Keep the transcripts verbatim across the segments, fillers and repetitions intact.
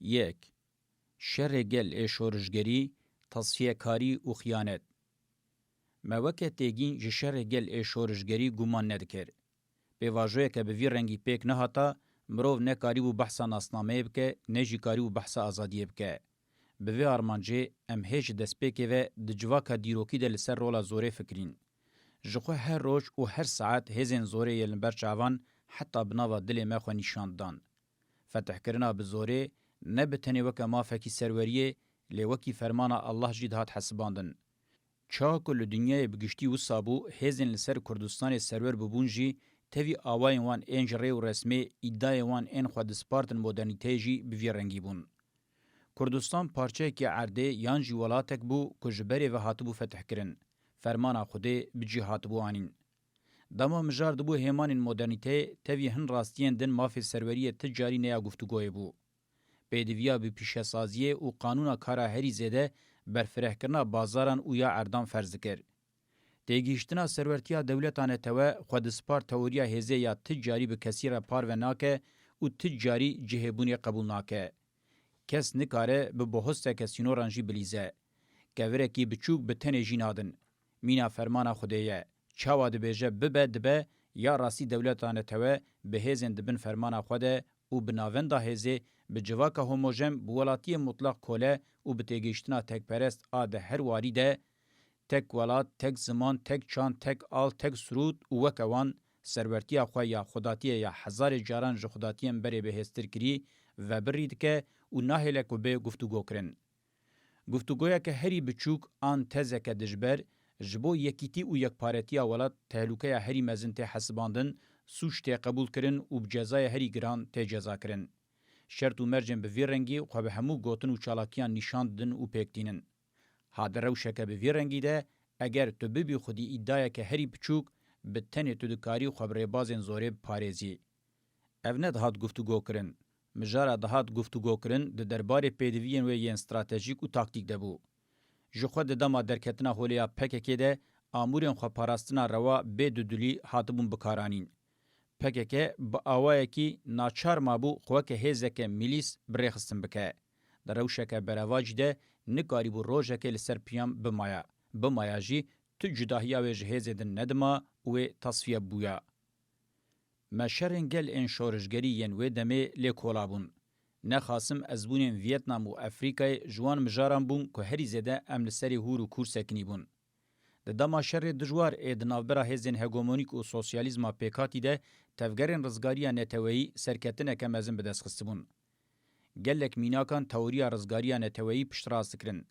Yek. Şerê gel ê şorişgerî, tasfiyekarî û xiyanet. Me weke têgîn ji şerê gel ê şorişgerî guman nedikir. Pêvajoyeke bi vî rengî pêk nehata, mirov ne karîbû behsa nasnameyê bike, ne jî karîbû behsa azadiyê bike. Bi vê armancê em hê ji destpêkê ve di civaka dîrokî de li ser rola zorê fikirîn. Ji xwe her roj û her saet hêzên zorê yên li ber çavan heta bi nava dilê me xwe nîşan didan. Fetihkirina bi zorê ne bi tenê weke mafekî serweriyê, lê wekî fermana Allah jî dihat hesibandin. Çawa ku li dinyayê bi giştî wisa bû, hêzên li ser Kurdistanê serwer bibûn jî tevî awayên wan ên ji rê û resmê, îdayên wan ên xwe dispartin modernîteyê jî bi vî rengî bûn. Kurdistan parçeyekî erdê yan jî welatek bû ku ji berê ve hatibû fetihkirin, fermana Xwedê bi cî hatibû anîn. Dema mijar dibû hêmanên modernîteyê, tevî hin rastiyên din mafê serweriyê ti carî neya guftûgoyê bû. Pêdiviya bi pîşesaziyê û qanûna kara herî zêde berfirehkirina bazaran û ya erdan ferz dikir. Têgihiştina serwertiya dewleta netewe xwe dispar teoriya hêzê ya ti carî bi kesî re parve nake û ti carî cihêbûnê qebûl nake. Kes nikare bi bohosteke sînoran jî bilîze. Kevirekî biçûk bi tenê jî nadin. Mîna fermana Xwedê ye. Çawa dibêje bibe, dibe, ya rastî dewleta netewe bi hêzên di bin fermana xwe de û bi navenda hêzê, bi civaka homojen, bi welatiyê mutlaq kole û bi têgihiştina tekperest a di her warî de, tek welat, tek ziman, tek çand, tek al, tek sirût û weke wan, serwertiya xwe ya xwedatiyê ya hezarê caran ji xwedatiyên berê bihêztir kirî, vebirî dike û nahêle ku bê guftûgokirin. Guftûgoyeke herî biçûk an tezeke dijber, ji bo yekîtî û yekparetiya welat tehlûkeya herî mezin tê hesibandin, sûc tê qebûlkirin û bi cezaya herî giran tê cezakirin. Şert û mercên bi vî rengî xwe bi hemû gotin û çalakiyan nîşan didin û pêk tînin. Ha di rewşeke bi vî rengî de, eger tu bibî xwedî îdayeke herî biçûk, bi tenê tu dikarî xwe bi rêbazên zorê biparêzî. Ev nedihat guftûgokirin. Mijara dihat guftûgokirin di derbarê pêdiviyên wê yên stratejîk û taktîk de bû. Ji xwe di dema derketina holê ya P K K de amûrên xweparastina rewa bê dudilî hatibûn bikaranîn. P K K bi awayekî naçar mabû xwe weke hêzeke milîs bi rê xistin bike. Di rewşeke berevacî de nikarîbû rojekê li ser piyam bimaya. Bimaya jî tu cudahiya wê ji hêzê din nedima û wê tasfiye bûya. Me şerên gel ên şorişgerî yên wê demê lê kola bûn. Nexasim ezbûnên Viyetnam û Efrîkayê ji wan mijaran bûn ku herî zêde em li serê hûr û kûr sekinî bûn. Di dema şerê dijwar ê di navbera hêzên hegemonîk û sosyalîzma pêkhatî de tevgerên rizgariya neteweyî serketineke mezin bi dest xistibûn. Gelek mînakan teoriya rizgariya neteweyî piştrast dikirin.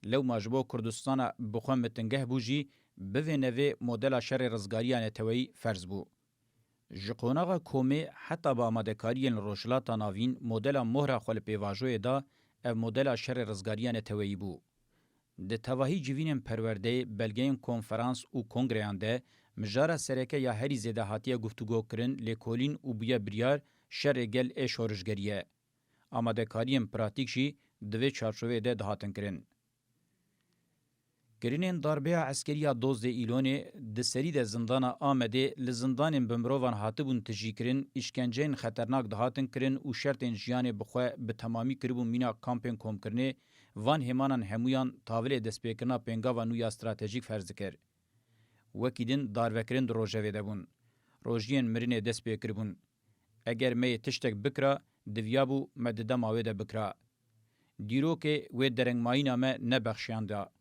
Lewma ji bo Kurdistana bi xwe mitingeh bû jî, bivê nevê modela şerê rizgariya neteweyî ferz bû. Ji qonaxa komê heta bi amadekariyên li Rojhilata Navîn modela mohra xwe li pêvajoyê da, ev modela şerê rizgariya neteweyî bû. Di tevahî civînên perwerdeyê, belgeyên konferans û kongreyan de mijara sereke ya herî zêde hatiye guftûgokirin, lêkolîn û bûye biryar şerê gel ê şorişgerî ye. Amadekariyên pratîk jî di vê çarçoveyê de dihatin kirin. Kirinên darbeya eskerî ya dozdeh Îlonê di serî de zindana Amedê li zindanên bi mirovan hatibûn tijîkirin, îşkenceyên xeternak dihatin kirin û şertên jiyanê bi xwe bi temamî kiribûn mîna kampên komkirinê, van hêmanan hemûyan tavilê destpêkirina pêngava nû ya stratejîk ferz dikir. Wekî din darvekirin di rojevê de bûn. Rojiyên mirinê dest pê kiribûn. Eger me yê tiştek bikira, diviyabû me di dema wê de bikira. Dîrokê wê derengmayîna me nebexşiyanda.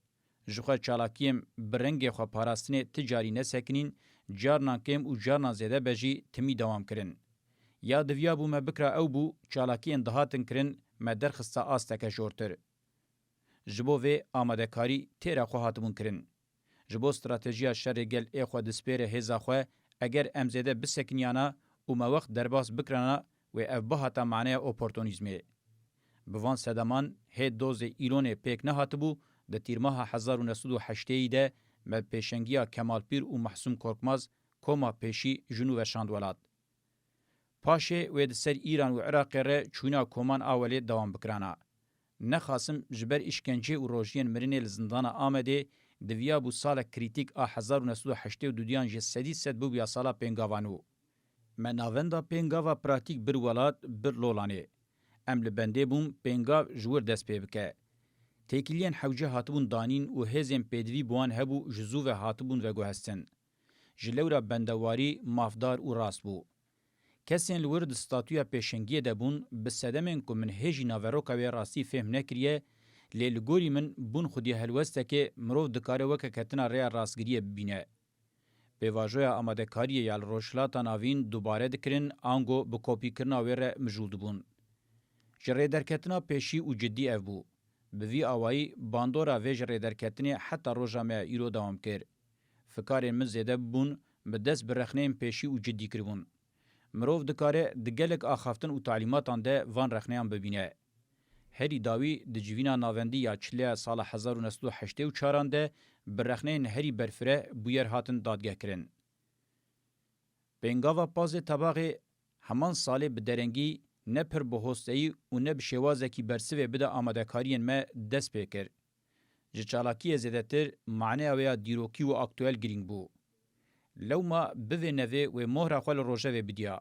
Ji xwe çalakiyên bi rengê xwe parastinê ti carî nesekinîn, carnan kêm û carnan zêde be jî timî dewam kirin. Ya diviyabû me bikira ew bû, çalakiyên dihatin kirin me derxista asteke jortir. Ji bo vê amadekarî têra xwe hatibûn kirin. Ji bo stratejiya şerê gel ê xwe dispêre hêza xwe, eger em zêde bisekiniyana û me wext derbas bikirana, wê ev bihata maneya oportunîzmê. Bi van sedeman hê dozê Îlonê pêk nehatibû, di tîrmeha hezar û neh sed û heştê de me bi pêşengiya Kemal Pîr û Mahsûm Korkmaz koma pêşî ji nû veşand welat. Paşê wê di ser Îran û Iraqê re çûna koman a welê dewam bikirana. Nexasim ji ber îşkencê û rojiyên mirinê li zindana Amedê diviyabû salek krîtîk a hezar û neh sed û heştê û dudiyan ji sedî sed bibûya sala pêngava nû. Me navenda pêngava pratîk bir welat, bir Lolanê. Em li bendê bûn pêngav ji wir dest pê bike. Têkiliyên hewce hatibûn danîn û hêzên pêdivî bi wan hebû ji zû ve hatibûn veguhestin. Ji lewra bendewarî mafdar û rast bû. Kesên li wir di statûya pêşengiyê de bûn, bi sedemên ku min hêjî naveroka wê rastî fêhm nekiriye, lê li gorî min bûn xwedî helwestekê mirov dikare weke ketina rêya rastgiriyê bibîne. Pêvajoya amadekariyê ya li Rojhilata Navîn dubare dikirin, ango bi kopîkirina wê re mijûl dibûn. Ji rêderketina pêşî û cidî ev bû. Bi vî awayî bandora vê ji rêderketinê heta roja me ya îro dewam kir. Fikarên min zêde bibûn, bi dest bi rexneyên pêşî û cidî kiribûn. Mirov dikare di gelek axaftin û talîmatan de van rexneyan bibîne. Herî dawî di civîna navendî ya çile ya sala hezar û neh sed û heştê û çaran de bi rexneyên herî berfireh bûyer hatin dadgehkirin. Pêngava pazê tebaxê heman salê bi derengî ne pir bi hosteyî û ne bi şêwazekî bersivê bide amadekariyên me dest pê kir. Ji çalakiyê zêdetir maneya wê ya dîrokî û aktuel girîng bû. Lewma bivê nevê wê mohra xwe li rojevê bidiya.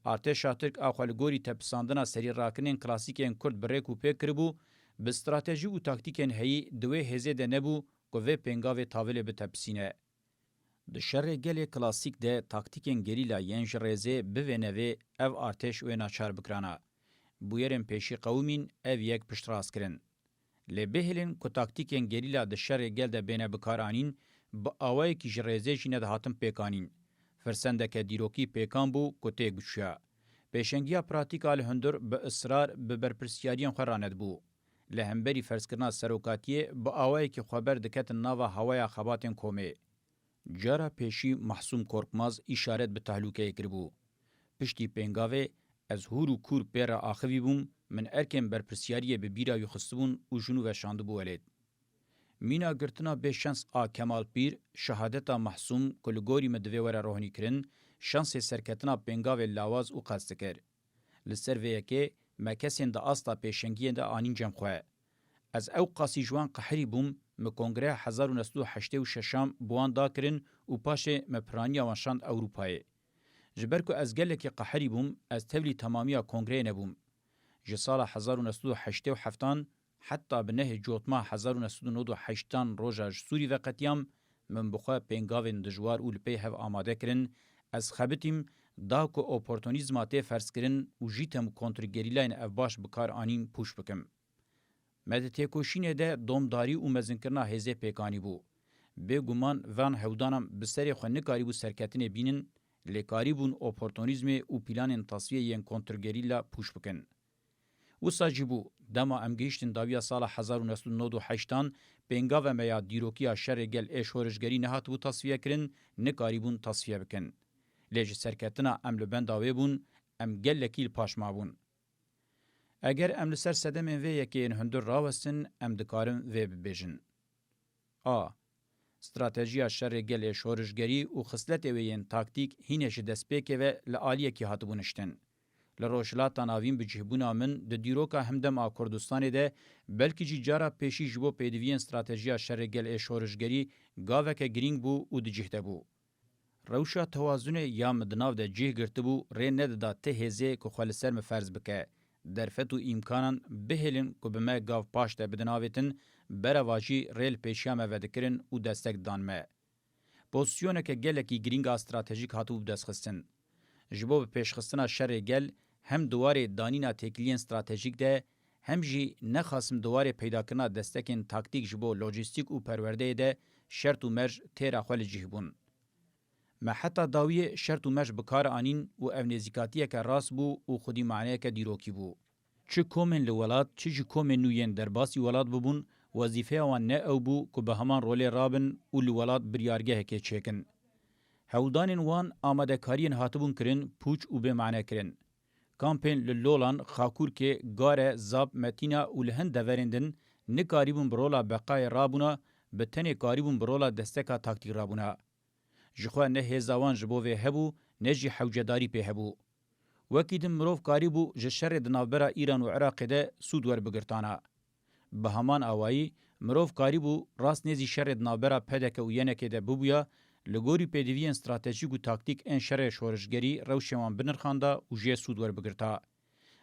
Artêşa Tirk a xwe li gorî tepisandina serî rakirinên klasîkên Kurd bi rêk û pêk kiribû, bi stratejî û taktîkên heyî di wê hêzê de nebû ku vê pêngavê tavilê bitepisîne. Di şerê gelê klasîk de taktîkên gerîla yên ji rêzê bivê nevê ev artêş wê naçar bikirana. Bûyerên pêşî qewimîn ev yek piştrast kirin. Lê bihêlin ku taktîkên gerîla di şerê gel de bêne bikaranîn, bi awayekî ji rêzê jî nedihatin pêkanîn. Firsendeke dîrokî pêkan bû ku tê guçiya. Pêşengiya pratîk a li hundir bi israr bi berpirsiyariyên xwe ranedibû. Li hemberî ferzkirina serokatiyê bi awayekî xweber diketin nava hawaya xebatên komê. Cara pêşî Mahsûm Korkmaz îşaret bi tehlûkeyê kiribû. Piştî pêngavê ez hûr û kûr pê re axivî bûm, min erkên berpirsiyariyê bi bîra wî xistibûn û ji nû ve şandibû welêt. Mîna girtina bêşens a Kemal Pîr, şehadeta Mahsûm ku li gorî min divê were rohnîkirin, şansê serketina pêngavê lawaz û qels dikir. Li ser vê yekê me kesên di asta pêşengiyê de anîn cem xwe. Ez ew qasî ji wan qehirî bûm, min kongreya hezar û neh sed û heştê û şeşan bi wan da kirin û paşê me piraniya wan şand Ewropayê. Ji ber ku ez gelekî qehirî bûm, ez tevlî temamiya kongreyê nebûm. Ji sala hezar û neh sed û heştê û heftan heta bi nehê cotma hezar û neh sed û nod û heştan roja ji Sûrî veqetiyam, min bi xwe pêngavên dijwar û li pey hev amade kirin, ez xebitîm, da ku oportunîzma tê ferzkirin û jîtem û kontrgerîlayên ev baş bi kar anîn pûç bikim. Me di têkoşînê de domdarî û mezinkirina hêzê pêkanî bû. Bêguman van hewdanan bi serê xwe nikarîbû serketinê bînin, lê karîbûn oportunîzmê û planên tasfiyê yên kontrgerîla pûç bikin. Wisa jî bû, dema em gihîştin dawiya sala hezar û neh sed û nod û heştan, pêngava me ya dîrokiya şerê gel ê şorişgerî nehatibû tasfiyekirin, nikarîbûn tasfiye bikin. Lê ji serketina em li benda wê bûn, em gelekî li paş mabûn. Eger em li ser sedemên vê yekê yên hundir rawestin, em dikarin vê bibêjin. A. Stratejiya şerê gelê şorişgerî û xisletê wê yên taktîk hînê ji destpêkê ve li aliyekî hatibû niştin. Li Rojhilata Navîn bi cihbûna min di dîroka hemdem a Kurdistanê de belkî jî cara pêşî ji bo pêdiviyên stratejiya şerê gel ê şorişgerî gaveke girîng bû û di cih de bû. Rewşa tewazunê ya min di nav de cih girtibû rê nedida ti hêzê ku xwe li ser min ferz bike, derfet û îmkanan bihêlin ku bi me gav paş de bidin avêtin, berevajî rê li pêşiya me vedikirin û destek didan me. Pozîsyoneke gelekî girîng a stratejîk hatibû bidestxistin. Ji bo bi pêşxistina şerê gel hem di warê danîna têkiliyên stratejîk de hem jî nexasim di warê peydakirina destekên taktîk ji bo lojîstîk û perwerdeyê de şert û merc têra xwe li cih bûn. Me heta dawiyê şert û merc bi kar anîn û ev nêzîkatiyeke rast bû û xwedî maneyeke dîrokî bû. Çi komên li welat, çi jî komên nû yên derbasî welat bibûn, wezîfeya wan ne ew bû ku bi heman rolê rabin û li welat biryargehekê çêkin. Hewldanên wan amadekariyên hatibûn kirin, pûç û bê mane kirin. Kampên li Lolan, Xakurkê, Gare, Zap, Metîna û li hin deverên din nikarîbûn bi rola beqayê rabûna, bi tenê karîbûn bi rola desteka taktîk rabûna. Ji xwe ne hêza wan ji bo vê hebû, ne jî hewcedarî pê hebû. Wekî din mirov karîbû ji şerê di navbera Îran û Iraqê de sûd werbigirtana. Bi heman awayî, mirov karîbû rast nêzî şerê di navbera P D K û Y N K'ê de bibûya, li gorî pêdiviyên stratejîk û taktîk ên şerê şorişgerî rewşên wan binirxanda û jê sûd werbigirta.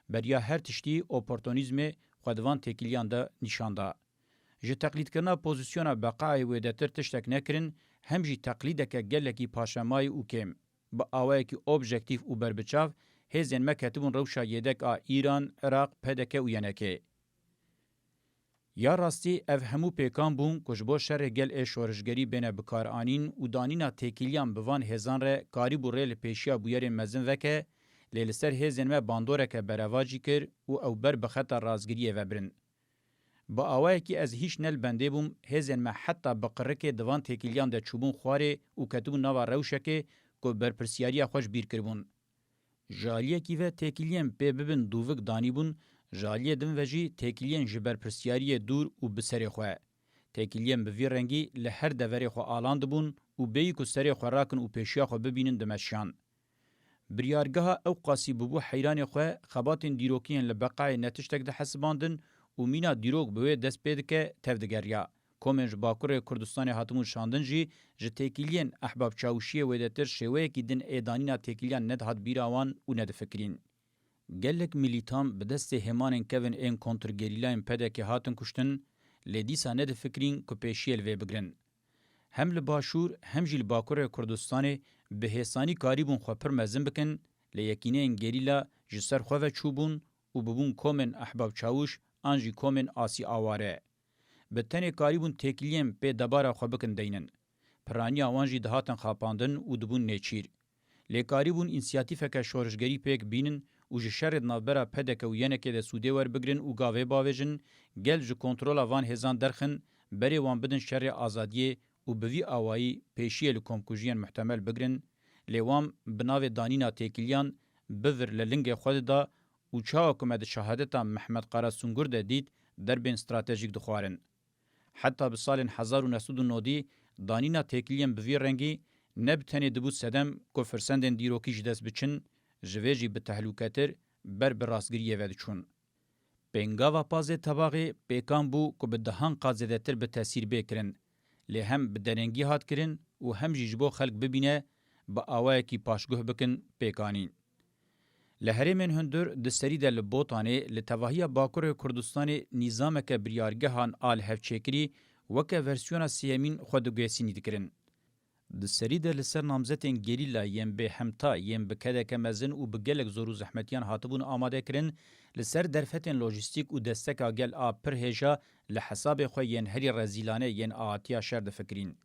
Beriya her tiştî oportunîzmê xwe di van têkiliyan de nîşan da. Ji teqlîdkirina pozîsyona beqayê wêdetir tiştek nekirin, hem jî teqlîdeke gelekî paşemayî û kêm. Bi awayekî objektîf û berbiçav hêzên me ketibûn rewşa yêdek a Îran, Iraq, P D K û Y N K. Ya rastî ev hemû pêkan bûn ku ji bo şerê gel ê şorişgerî bêne bikaranîn û danîna têkiliyan bi van hêzan re karîbû rê li pêşiya bûyerên mezin veke, lê li ser hêzên me bandoreke berevajî kir û ew ber bi xeta rastgiriyê ve birin. Bi awayekî ez hîç ne li bendê bûm, hêzên me heta bi qirikê di van têkiliyan de çûbûn xwarê û ketibûn nava rewşekê ku berpirsiyariya xwe ji bîr kiribûn. Ji aliyekî ve têkiliyên pê bibin dûvik danîbûn, ji aliyê din ve jî têkiliyên ji berpirsiyariyê dûr û bi serê xwe. Têkiliyên bi vî rengî li her deverê xwe alan dibûn û bêyî ku serê xwe rakin û pêşiya xwe bibînin dimeşiyan. Biryargeha ew qasî bûbû heyranê xwe, xebatên dîrokî yên li beqayê ne tiştek dihesibandin û mîna dîrok bi wê dest pê dike, tev digeriya. Komên ji Bakurê Kurdistanê hatibûn şandin jî ji têkiliyên Ehbab Çawişiyê wêdetir şêweyekî din ê danîna têkiliyan nedihat bîra wan û nedifikirîn. Gelek milîtan bi destê hêmanên kevin ên kontrgerîlayên P D K hatin kuştin, lê dîsa nedifikirîn ku pêşiyê li vê bigirin. Hem li Başûr hem jî li Bakurê Kurdistanê bi hêsanî karîbûn xwe pir mezin bikin, lê yekîneyên gerîla ji ser xwe ve çûbûn û bibûn komên Ehbab Çawûş an jî komên Asî Aware. Bi tenê karîbûn têkiliyên pê debara xwe bikin deynin. Piraniya wan jî dihatin xapandin û dibûn nêçîr. Lê karîbûn însiyatîfeke şorişgerî pêk bînin û ji şerê di navbera P D K û Y N K de sûdê werbigrin û gavê bavêjin, gel ji kontrola van hêzan derxin, berê wan bidin şerê azadiyê û bi vî awayî pêşiyê li komkujiyên muhtemel bigirin, lê wan bi navê danîna têkiliyan bivir li lingê xwe dida û çawa ku me di şehadeta Mehmet Kara Sungur de dît, derbên stratejîk dixwarin. Heta bi salên hezar û neh sed û nodî danîna têkiliyên bi vî rengî ne bi tenê dibû sedem ku firsendên dîrokî ji dest biçin, ji vê jî bi tehlûketir ber bi rastgiriyê ve diçûn. Pêngava pazê tebaxê pêkan bû ku bi dehan qat zêdetir bi tesîr bê kirin, lê hem bi derengî hat kirin û hem jî ji bo xelk bibîne, bi awayekî paşguh bikin pêkanîn. Li herêmên hundir di serî de li Botanê, li tevahiya Bakurê Kurdistanê nîzameke biryargehan a li hev çêkirî weke versiyona sêyemîn xwe digihêsînî dikirin. Di serî de li ser namzetên gerîla yên bêhemta, yên bi kedeke mezin û bi gelek zor û zehmetiyan hatibûn amadekirin, li ser derfetên lojîstîk û desteka gel a pir hêja li hesabê xwe yên herî rezîlane yên ahatiya şer difikirîn.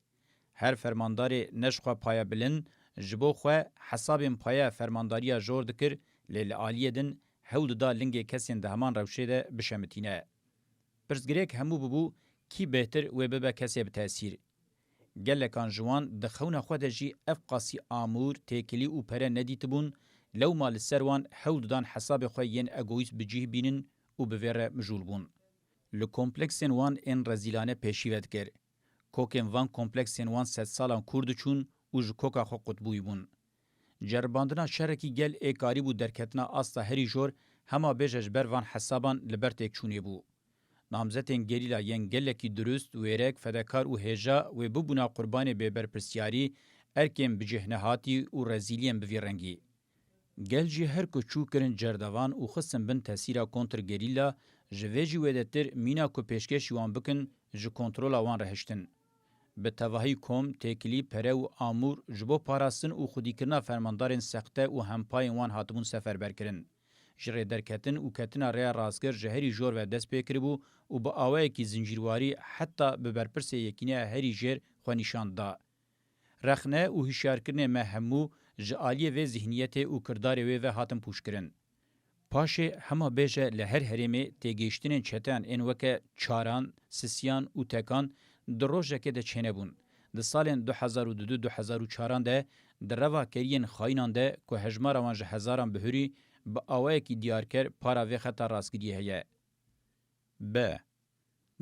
Her fermandarê ne ji xwe paye bilind, ji bo xwe hesabên paye fermandariya jor dikir, lê li aliyê din hewl dida lingê kesên di heman rewşê de bişemitîne. Pirsgirêk hemû bibû, kî bêhtir wê bibe kesê bi tesîr? Gelekan ji wan di xewna xwe de jî ev qasî amûr, têkilî û pere nedîtibûn, lewma li ser wan hewl didan hesabê xwe yên egoîst bi cih bînin û bi vê re mijûl bûn. Li kompleksên wan ên rezîlane pêşî ve dikir. Kokên van kompleksên wan sedsalan kûr diçûn û ji koka xwe qutbûyî bûn. Ceribandina şerekî gel ê karîbû derketina asta herî jor hema bêje ji ber van hesaban li ber têkçûnê bû. Namzetên gerîla yên gelekî dirust, wêrek, fedekar û hêja wê bibûna qurbanê bêberpirsyarî, erkên bicihnehatî û rezîliyên bi vî rengî. Gel jî her ku çû kirin cerdevan û xistin bin tesîra kontrgerîla, ji vê jî wêdetir mîna ku pêşkêşî wan bikin, ji kontrola wan re hiştin. Bi tevahî kom, têkilî, pere û amûr ji bo parastin û xwedîkirina fermandarên sexte û hempayên wan hatibûn seferberkirin. Ji rêderketin û ketina rêya rastgir ji herî jor ve dest pê kiribû û bi awayekî zincîrwarî heta bi berpirsê yekîneya herî jêr xwe nîşan da. Rexne û hişyarkirinê me hemû ji aliyê vê zihniyetê û kirdarê wê ve hatin pûçkirin. Paşê hema bêje li her herêmê têgihiştinên çeteyan ên weke Çaran, Sisiyan û Tekan di rojekê de çênebûn. Di salên du hezar û dudu du hezar û çaran de di reva keriyên xayînan de ku hejmara wan ji hezaran bihurî, bi awayekî diyarker para vê xeta rastgiriyê heye. B.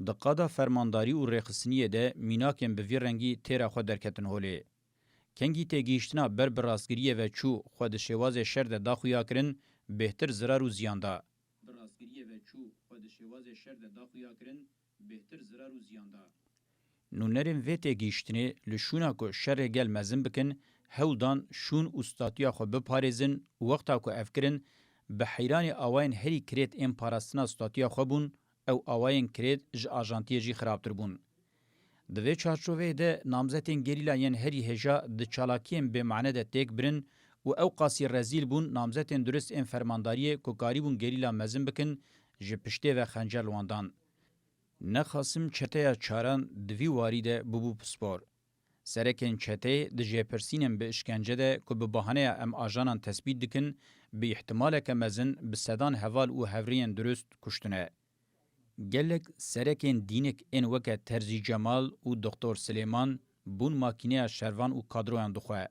Di qada fermandarî û rêxistiniyê de mînakên bi vî rengî têra xwe derketin holê. Kengî têgihiştina ber bi rastgiriyê ve çû xwe di şêwazê şer de da xuyakirin, bêhtir zirar û ziyan da. Bi rastgiriyê ve çû xwe di şêwazê şer de da xuyakirin, bêhtir zirar û ziyan da. Nûnerên vê têgihiştinê li şûna ku şerê gel mezin bikin, hewl dan şûn û statuya xwe biparêzin û wexta ku ev kirin, bi heyranê awayên herî kirêt ên parastina statuya xwe bûn, ew awayên kirêt ji ajantiyê jî xirabtir bûn. Di vê çarçoveyê de namzetên gerîla yên herî hêja di çalakiyên bêmane de têk birin û ew qasî rezîl bûn namzetên durist ên fermandariyê ku karîbûn gerîla mezin bikin ji piştê ve xencer li wan dan. Nexasim çeteya çaran di vî warî de bûbû pispor. Serekên çeteyê di jêpirsînên bi işkence de ku bi bahaneya em ajanan tesbît dikin, bi îhtimaleke mezin bi sedan heval û hevriyên durust kuştine. Gelek serekên dînik ên weke Terzî Cemal û Doktor Silêman bûn makîneya şervan û kadroyan dixwe.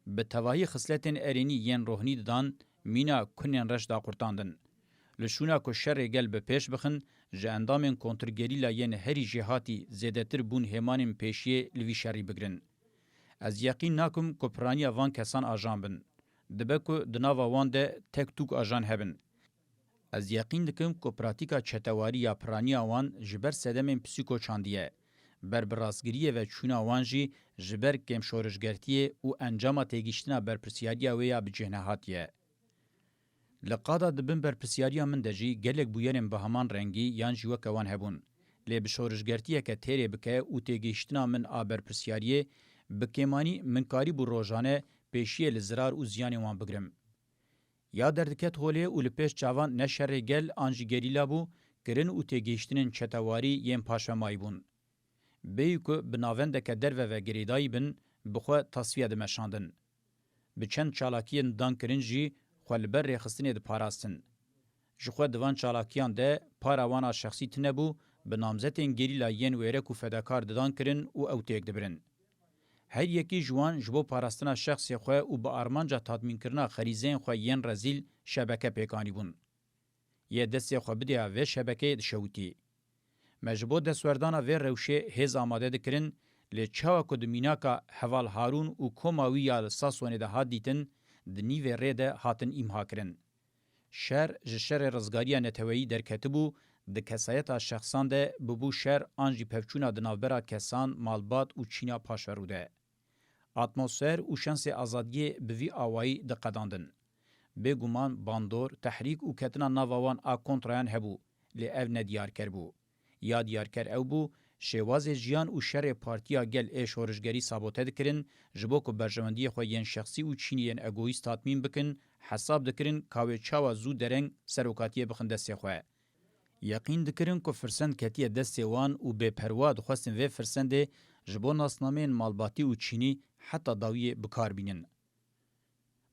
Bi tevahî xisletên erênî yên rohnî didan, mîna kunên reş daqurtandin. Li şûna ku şerê gel bi pêş bixin, ji endamên kontrgerîla yên herî jêhatî zêdetir bûn hêmanên pêşiyê li vî şerî bigirin. Ez yeqîn nakim ku piraniya van kesan ajan bin. Dibe ku di nava wan de tek tûk ajan hebin. Ez yeqîn dikim ku pratîka çetewarî ya piraniya wan ji ber sedemên psîko çandiye. Ber bi rastgiriyê ve çûna wan jî ji ber kêmşorişgertiyê û encama têgihiştina berpirsyariya wê ya bi cih nehatiye. Li qada di bin berpirsyariya min de jî gelek bûyerên bi heman rengî yan jî weke wan hebûn. Lê bi şorişgertiyeke têrê bike û têgihiştina min a berpirsyariyê, bi kêmanî min karîbû rojane pêşiyê li zirar û ziyanên wan bigirim. Ya derdiket holê û li pêş çavan ne şerê gel an jî gerîla bû, kirin û têgihiştinên çetewarî yên paşvemayî bûn. Bêyî ku bi navendeke derve ve girêdayî bin, bi xwe tasfiye dimeşandin. Bi çend çalakiyên dan kirin jî xwe li ber rêxistinê diparastin. Ji xwe di van çalakiyan de para wan a şexsî tune bû, bi namzetên gerîla yên wêrek û fedakar didan kirin û ew têk dibirin. Her yekî ji wan ji bo parastina şexsê xwe û bi armanca tatmînkirina xerîzeyên xwe yên rezîl şebeke pêk anîbûn. Yê destê xwe bidêya vê şebekeyê dişewitî. Me ji bo destwerdana vê rewşê hêz amade dikirin, lê çawa ku di mînaka Heval Harûn û koma wî ya li Sasonê de hat dîtin, di nîvê rê de hatin îmha kirin. Şer ji şerê rizgariya neteweyî derketibû, di kesayeta şexsan de bibû şer an jî pevçûna di navbera kesan, malbat û çîna paşverû de. Atmosfer û şansê azadiyê bi vî awayî diqedandin. Bêguman bandor, tehrîk û ketina nava wan a kontrayan hebû, lê ev ne diyarker bû. Ya diyarker ew bû, şêwazê jiyan û şerê Partiya Gel ê Şorişgerî sabote dikirin, ji bo ku berjewendiyê xwe yên şexsî û çînî yên egoîst tatmîn bikin, hesab dikirin ka wê çawa zû dereng serokatiyê bixin destê xwe. Yeqîn dikirin ku firsend ketiye destê wan û bêperwa dixwestin vê firsendê ji bo nasnameyên malbatî û çînî heta dawiyê bi kar bînin.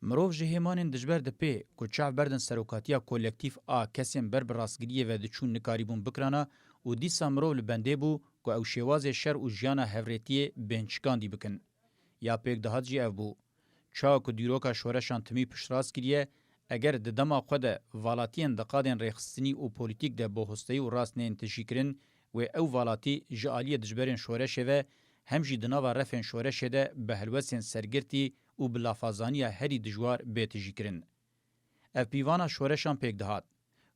Mirov ji hêmanên dijber dipê ku çav berdin serokatiya kolektîf a kesên ber bi rastgiriyê ve diçûn nikarîbûn bikirana û dîsa mirov li bendê bû ku ew şêwazê şer û jiyana hevrêtiyê bên çikandî bikin. Ya pêk dihat jî ev bû. Çawa ku dîroka şoreşan timî piştrast kiriye, eger di dema xwe de valatiyên di qadên rêxistinî û polîtîk de bohosteyî û rast nên tijîkirin, wê ew valatî ji aliyê dijberên şoreşê ve hem jî di nava refên şoreşê de bi helwestên sergirtî û bi lafazaniya herî dijwar bê tijîkirin. Ev pîvana şoreşan pêk dihat.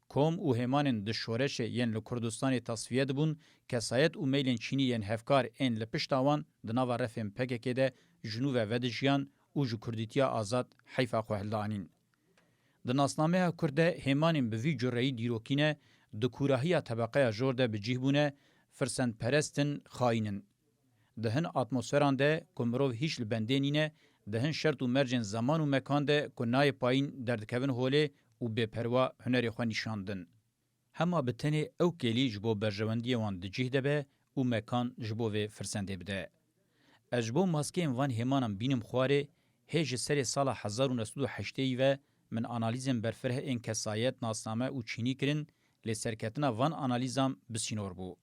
Kom û hêmanên di şoreşê yên li Kurdistanê tasfiye dibûn, kesayet û meylên çînî yên hevkar ên li pişta wan di nava refên P K K de ji nû ve vedijiyan û ji kurdîtiya azad heyfa xwe hildanîn. Di nasnameya Kurd de hêmanên bi vî cureyî dîrokî ne, di kûrahiya tebeqeya jor de bi cih bûne, firsendperest in, xayîn in. Di hin atmosferan de ku mirov hîç li bendê nîne, di hin şert û mercên zeman û mekan de ku nayê payîn derdikevin holê û bêperwa hunerê xwe nîşan din. Hema bi tenê ew kêlî ji bo berjewendiyê wan di cih de be û mekan ji bo vê firsendê bide. Ez ji bo maskeyên van hêmanan bînim xwarê, hê ji serê sala hezar û neh sed û heştê ve min analîzên berfireh ên kesayet, nasname û çînî kirin, lê serketina van analîzan bi sînor bû.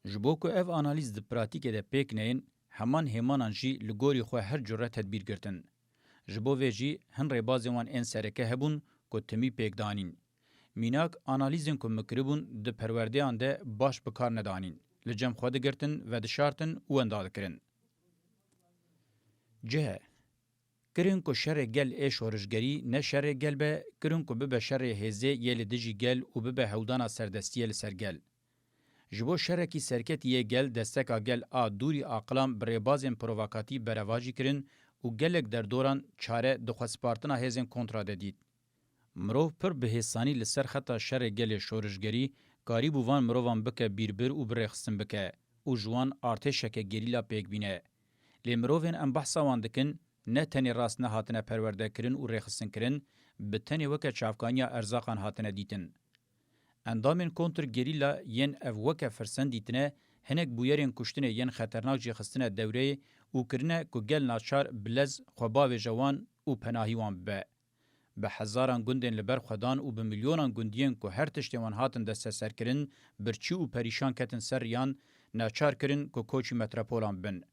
Ji bo ku ev analîz di pratîkê de pêk neyên, heman hêmanan jî li gorî xwe her cure tedbîr girtin. Ji bo vê jî hin rêbazên wan ên sereke hebûn ku timî pêk danîn. Mînak, analîzên ku min kiribûn di perwerdeyan de baş bi kar nedanîn. Li cem xwe digirtin, vedişartin û wenda dikirin. Cih e. Kirin ku şerê gel ê şorişgerî ne şerê gel be, kirin ku bibe şerê hêzê yê li dijî gel û bibe hewdana serdestiyê li ser gel. Ji bo şerekî serketî yê gel, desteka gel a dûrî aqilan bi rêbazên provakatî berevajî kirin û gelek derdoran çare di xwespartina hêzên kontra de dît. Mirov pir bi hêsanî li ser xeta şerê gelê şorişgerî karîbû van mirovan bike bîrbir û bi rêxistin bike û ji wan artêşeke gerîla pêk bîne. Lê mirovên em behsa wan dikin, ne tenê rast nehatine perwerdekirin û rêxistinkirin, bi tenê weke çavkaniya erzaqan hatine dîtin. Endamên kontrgerîla yên ev weke firsend dîtine, hinek bûyerên kuştinê yên xeternak jî xistine dewreyê û kirine ku gel naçar bi lez xwe bavêje wan û penahî wan bibe. Bi hezaran gundên li ber xwe dan û bi milyonan gundiyên ku her tiştên wan hatin desteserkirin, birçî û perîşan ketin ser riyan, naçar kirin ku koçî metropolan bibin.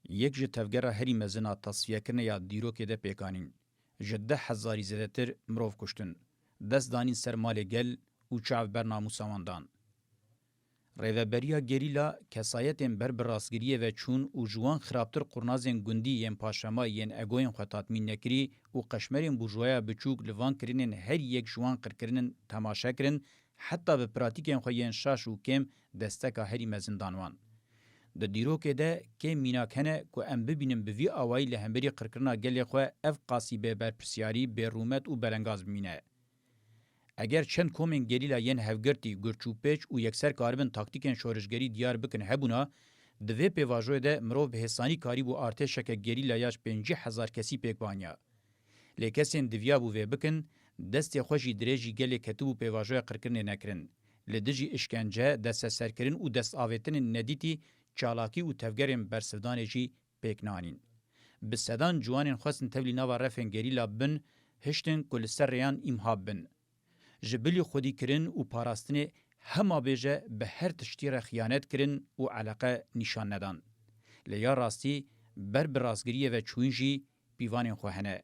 Yek ji tevgera herî mezin a tasfiyekirinê ya dîrokê de pêk anîn. Ji deh hezarî zêdetir mirov kuştin, dest danîn ser malê gel û çav ber namûsa wan dan. Rêveberiya gerîla kesayetên ber bi rastgiriyê ve çûn û ji wan xirabtir qurnazên gundî yên paşema yên egoyên xwe tatmîn nekirî û qeşmerên burjuwaya biçûk li van kirinên her yek ji wan qirkirinin temaşe kirin, heta bi pratîkên xwe yên şaş û kêm desteka herî mezin dan wan. Di dîrokê de kêm mînak hene ku em bibînin bi vî awayî li hemberî qirkirina gelê xwe ev qasî bê berpirsyarî, bê rûmet û belengaz bimîne. Eger çend komên gerîla yên hevgirtî, gurçûpêç û yekser karibin taktîkên şorişgerî diyar bikin hebûna, di vê pêvajoyê de mirov bi hêsanî karîbû artêşeke gerîla ya ji pêncî hezar kesî pêk baniya. Lê kesên diviyabû vê bikin, destê xwe jî dirêjî gelê ketibû pêvajoya qirkirinê nekirin. Li dijî îşkence, desteserkirin û destavêtinên nedîtî çalakî û tevgerên bersivdanê jî pêk nanîn. Bi sedan ciwanên xwestin tevlî nava refên gerîla bibin, hiştin ku li ser rêyan îmha bibin. Ji bilî xwedîkirin û parastinê hema bêje bi her tiştî re xiyanet kirin û eleqe nîşan nedan. Lê ya rastî ber bi rastgiriyê ve çûyîn jî pîvanên xwe hene.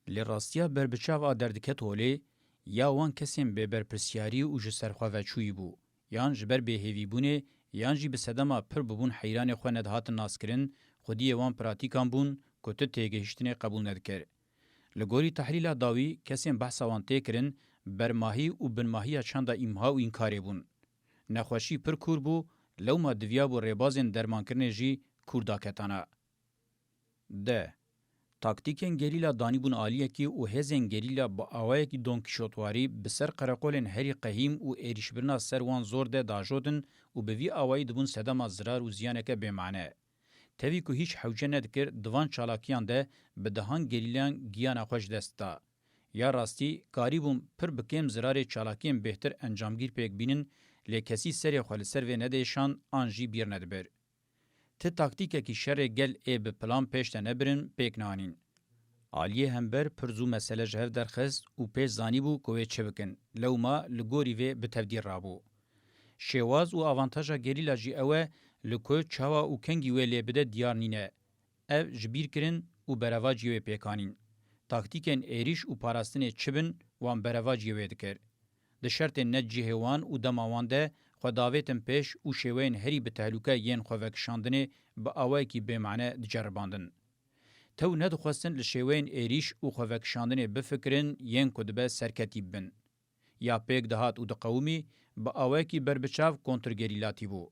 Lê rastiya berbiçav a derdiket holê, ya wan kesên bêberpirsyarî û ji serxwe veçûyî bû, yan ji ber bêhêvîbûnê, yan jî bi sedema pir bûbûn heyranê xwe nedihatin naskirin, xwediyê wan pratîkan bûn ku tu têgihiştinê qebûl nedikir. Li gorî tehlîla dawî, kesên behsa wan tê kirin, bermahî û binmahiya çanda îmha û înkarê bûn. Nexweşî pir kûr bû, lewma diviyabû rêbazên dermankirinê jî kûr daketana. D. Taktîkên gerîla danîbûn aliyekî û hêzên gerîla bi awayekî donkîşotwarî bi ser qereqolên herî qehîm û êrîşbirina ser wan zor de dajotin û bi vî awayî dibûn sedema zirar û ziyaneke bêmane. Tevî ku hîç hewce nedikir, di van çalakiyan de bi dehan gerîlayan giyana xwe ji dest da. Ya rastî, karîbûn pir bi kêm zirarê çalakiyên bêhtir encamgîr pêk bînin, lê kesî serê xwe li ser vê nedêşand an jî bîr nedibir. Ti taktîkekî şerê gel ê bi plan pêş de nebirin pêk nanîn. Aliyê hember pir zû mesele ji hev derxist û pêş zanîbû ku wê çi bikin, lewma li gorî vê bi tevdîr rabû. Şêwaz û avantaja gerîla jî ew e, li ku, çawa û kengî wê lê bide diyar nîne. Ev ji bîr kirin û berevaciyê wê pêk anîn. Taktîkên êrîş û parastinê çi bin, wan berevaciyê wê dikir. Di şertên ne cihê wan û dema wan de xwe davêtin pêş û şêweyên herî bi tehlûke yên xwevekişandinê bi awayekî bêmane diceribandin. Tew nedixwestin li şêweyên êrîş û xwevekişandinê bifikirin yên ku dibe serketî bibin. Ya pêk dihat û diqewimî, bi awayekî berbiçav kontrgerîlatî bû.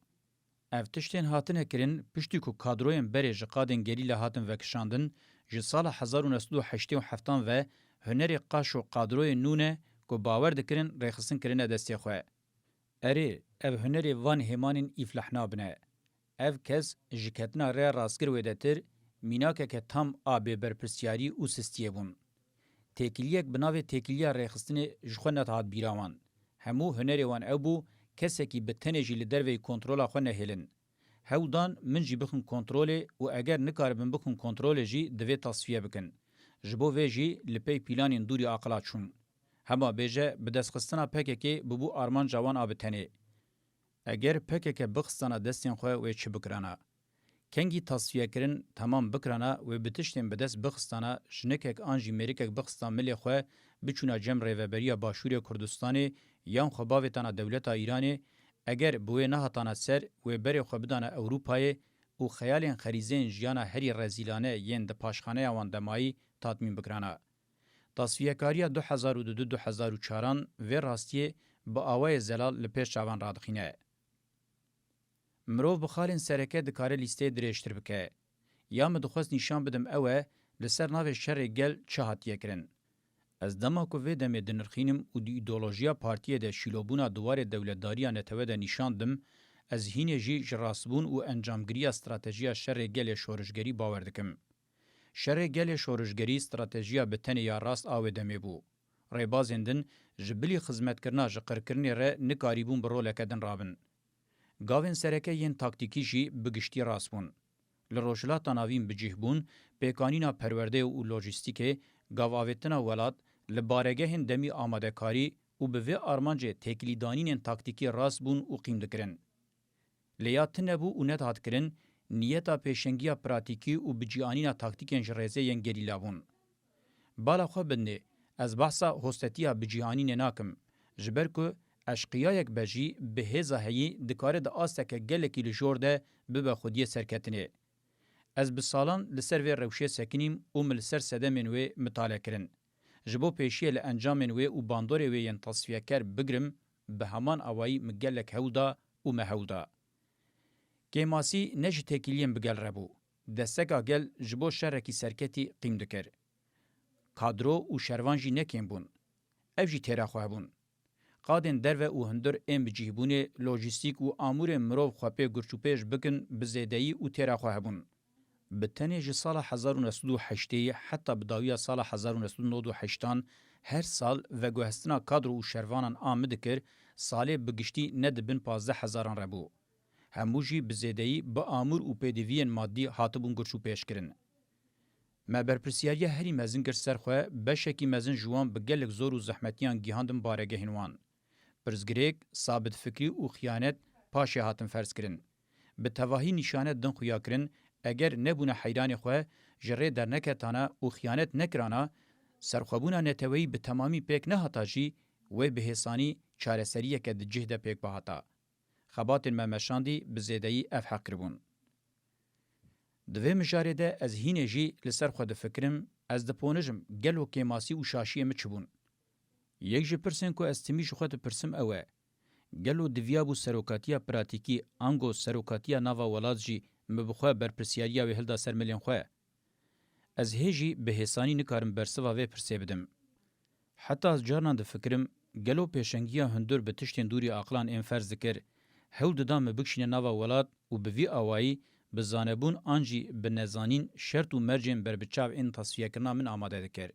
Ev tiştên hatine kirin, piştî ku kadroyên berê ji qadên gerîla hatin vekişandin, ji sala hezar û neh sed û heştê û heftan ve hunerê qaşo kadroyên nû ne ku bawer dikirin rêxistin kirine destê xwe. Erê, ev hunerê van hêmanên îflah nabine. Ev kes ji ketina rêya rastgir wêdetir, mînakeke tam a bêberpirsyarî û sistiyê bûn. Têkiliyek bi navê têkiliya rêxistinê ji xwe nedihat bîra wan. Hemû hunerê wan ew bû, kesekî bi tenê jî li derveyî kontrola xwe nehêlin. Hewl dan min jî bixin kontrolê û eger nikaribin bixin kontrolê jî divê tasfiye bikin. Ji bo vê jî li pey pîlanên dûrî aqila çûn. Hema bêje bi destxistina P K K bûbû armanca wan a bi tenê. Eger P K K bixistana destên xwe wê çi bikirana? Kengî tasfiyekirin temam bikirana, wê bi tiştên bi dest bixistana, jinikek an jî mêrikek bixistan milê xwe, biçûna cem rêveberiya Başûrê Kurdistanê yan xwe bavêtana dewleta Îranê, eger bi wê nehatana ser, wê berê xwe bidana Ewropayê û xeyalên xerîzeyên jiyana herî rezîlane yên di paşxaneya wan demayî tatmîn bikirana. Tasfiyekariya du hezar û du du hezar û çaran vê rastiyê bi awayê zelal li pêş çavan radixîne. Mirov bi xalên sereke dikare lîsteyê dirêjtir bike. Ya min dixwest nîşan bidim ew e, li ser navê şerê gel çi hatiye kirin. Ez dema ku vê demê dinirxînim û di îdeolojiya partiyê de şîlobûna di warê dewletdariya netewe de nîşan dim, ez hînê jî ji rastbûn û encamgiriya stratejiya şerê gelê şorişgerî bawer dikim. Şerê gelê şorişgerî stratejiya bi tenê ya rast a wê demê bû. Rêbazên din ji bilî xizmetkirina ji qirkirinê re nikarîbûn bi roleke din rabin. Gavên sereke yên taktîkî jî bi giştî rast bûn. Li Rojhilata Navîn bi cih bûn, pêkanîna perwerdeyê û lojîstîkê, gavavêtina welat, li baregehên demî amadekarî û bi vê armancê têkilîdanînên taktîkî rast bûn û qîm dikirin. Lê ya tune bû û nedihat kirin, niyeta pêşengiya pratîkî û bicîanîna taktîkên ji rêzê yên gerîla bûn. Bala xwe bidinê, ez behsa hostetiya bicîanînê nakim, ji ber ku eşqiyayek be jî bi hêza heyî dikare di asteke gelekî li jor de bibe xwediyê serketinê. Ez bi salan li ser vê rewşê sekinîm û min li ser sedemên wê mitale kirin. Ji bo pêşiyê li encamên wê û bandorê wê yên tasfiyeker bigrim, bi heman awayî min gelek hewl da û me hewl da. Kêmasî ne ji têkiliyên bi gel re bû. Desteka gel ji bo şerekî serketî qîm dikir. Kadro û şervan jî ne kêm bûn. Ev jî têra xwe hebûn. Qadên derve û hundir ên bi cîhbûnê, lojîstîk û amûrên mirov xwe pê gurçûpêş bikin bi zêdeyî û têra xwe hebûn. Bi tenê ji sala hezar û neh sed û heştê heta bi dawiya sala hezar û neh sed û nod û heştan her sal veguhestina kadro û şervanan a min dikir, salê bi giştî ne di bin pazdeh hezaran re bû. Hemû jî bi zêdeyî bi amûr û pêdiviyên madî hatibûn gurçûpêşkirin. Me berpirsiyariya herî mezin girt ser xwe, beşekî mezin ji wan bi gelek zor û zehmetiyan gihandin baregehên wan. Pirsgirêk, sabitfikrî û xiyanet paşê hatin ferzkirin. Bi tevahî nîşane din xuya kirin, eger nebûna heyranê xwe, ji rê derneketana û xiyanet nekirana, serxwebûna neteweyî bi temamî pêk nehata jî, wê bi hêsanî çareseriyeke di cih de pêk bihata. Xebatên me meşandî bi zêdeyî ev heq kiribûn. Di vê mijarê de ez hînê jî li ser xwe difikirim, ez diponijim gelo kêmasî û şaşiyê min çi bûn? Yek ji pirsên ku ez timî ji xwe dipirsim ew e, gelo diviyabû serokatiya pratîkî ango serokatiya nava welat jî min bi xwe berpirsiyariya wê hilda ser milên xwe? Ez hê jî bi hêsanî nikarim bersiva vê pirsê bidim. Heta ez carnan difikirim, gelo pêşengiya hundir bi tiştên dûrî aqilan ên ferz dikir, hewl dida min bikişîne nava welat û bi vî awayî bi zanebûn an jî bi nezanîn şert û mercên berbiçav ên tasfiyekirina min amade dikir.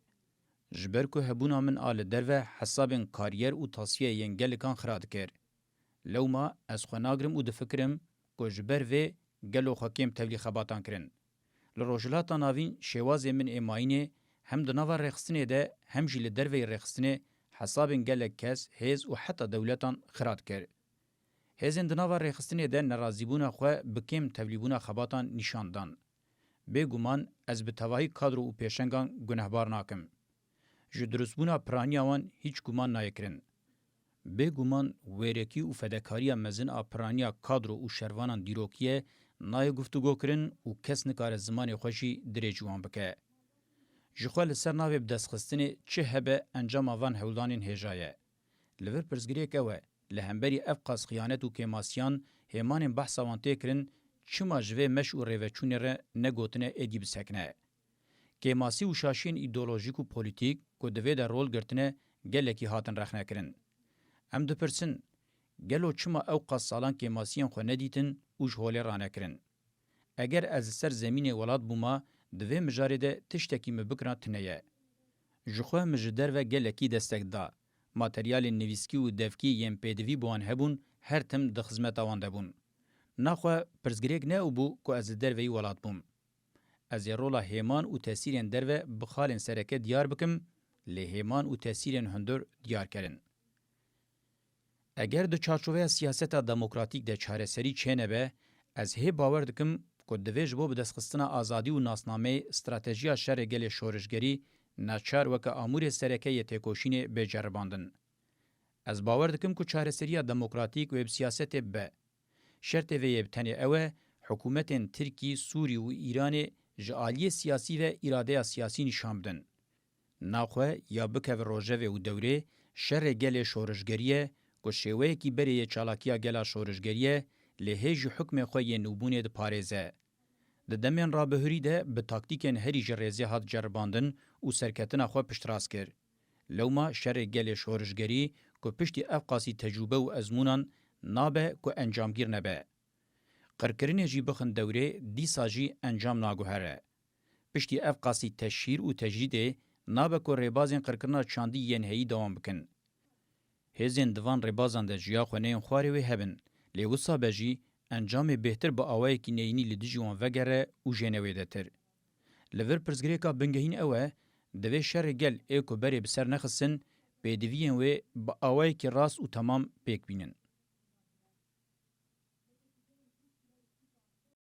Ji ber ku hebûna min a li derve hesabên kariyer û tasfiyeyê yên gelikan xira dikir. Lewma ez xwe nagirim û difikirim ku ji ber vê gelo xwe kêm tevlî xebatan kirin. Li Rojhilata Navîn şêwazê min ê mayînê hem di nava rêxistinê de hem jî li derveyî rêxistinê hesabên gelek kes, hêz û heta dewletan xira dikir. Hêzên di nava rêxistinê de nerazîbûna xwe bi kêm tevlîbûna xebatan nîşan dan. Bêguman ez bi tevahî kadro û pêşengan gunehbar nakim. Ji dirustbûna piraniya wan hîç guman nayê kirin. Bêguman wêrekî û fedekariya mezin a piraniya kadro û şervanan dîrokî ye, nayê guftûgo kirin û kes nikare zimanê xwe jî dirêj wan bike. Ji xwe li ser navê bidestxistinê çi hebe encama van hewldanên hêja ye. Li vir pirsgirêk ew e, li hemberî ev qas xiyanet û kêmasiyan hêmanên behsa wan tê kirin, çima ji vê meş û rêveçûnê re negotine êdî bisekine? Kêmasî û şaşiyên îdeolojîk û polîtîk ku di vê de rol girtine, gelekî hatin rexnekirin. Em dipirsin, gelo çima ew qas salan kêmasiyên xwe nedîtin û ji holê ranekirin? Eger ez li ser zemînê welat bûma, di vê mijarê de tiştekî min bikira tune ye. Ji xwe min ji derve gelekî destek da. Materyalên nivîskî û devkî yên pêdivî bi wan hebûn, her tim di xizmeta wan de bûn. Naxwe pirsgirêk ne ew bû ku ez li derveyî welat bûm. Ez ê rola hêman û tesîrên derve bi xalên sereke diyar bikim, lê hêman û tesîrên hundir diyar kerin. Eger di çarçoveya siyaseta demokratîk de çareserî çênebe, ez hê bawer dikim ku divê ji bo bidestxistina azadî û nasnameyê stratejiya şerê gelê şorişgerî naçar weke amûrê sereke yê têkoşînê bê ceribandin. Ez bawer dikim ku çareseriya demokratîk wê bi siyasetê bibe. Şertê vê yê bi tenê ew e, hikûmetên Tirkî, Sûrî û Îranê ji aliyê siyasî ve îradeya siyasî nîşan bidin. Naxwe ya bikeve rojevê û dewrê, şerê gelê şorişgerî ye ku şêweyekî berê yê çalakiya gela şorişgerî ye, lê hê jî hukmê xwe yê nûbûnê diparêze. Di demên rabihurî de bi taktîkên herî ji rêzê hat ceribandin û serketina xwe piştrast kir. Lewma şerê gelê şorişgerî ku piştî ev qasî tecrûbe û ezmûnan nabe ku encamgîr nebe. Qirkirinê jî bixin dewrê, dîsa jî encam naguhere. Piştî ev qasî teşhîr û tecrîdê nabe ku rêbazên qirkirina çandî yên heyî dewam bikin. Hêzên di van rêbazan de ji ya xwe neyên xwarê wê hebin, lê wisa be jî encamê bêhtir bi awayekî neyînî li dijî wan vegere û jêne wêdetir. Li vir pirsgirêka bingehîn ew e, divê şerê gel ê ku berê bi ser nexistin, pêdiviyên wê bi awayekî rast û temam pêk bînin.